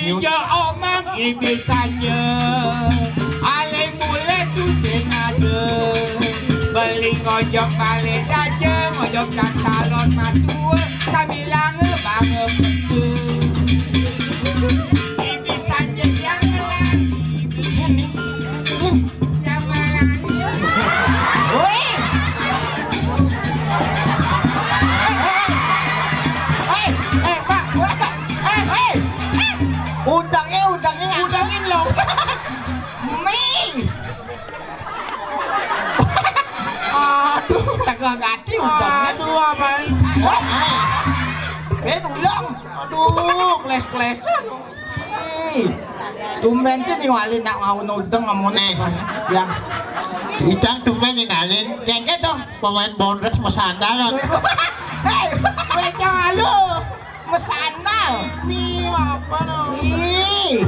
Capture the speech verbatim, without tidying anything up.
Yo omong ibi saja. Alih mulai tu sing ada. Beli ngojok balik saja, ngojok cang salon matua, sambil lange bange pete. Ibi saja yang melang. Yang melang. Woi. Eh, eh, eh, Pak, Pak, eh, eh. Udangnya, udangnya. Udangnya ngelong. Mi. Aduh, tengah gati udangnya. Aduh, apaan? Eh, eh. Ben ulang. Aduh, kles-klesan. Ih, tumben tuh nih wali nak mau nudeng ngomongnya. Nih, ya. Itang tumben nih ngalin. Cengket tuh. Pemain bondres mesandal. Hei, wecang lu. Mesandal. Ini apa no? Ih.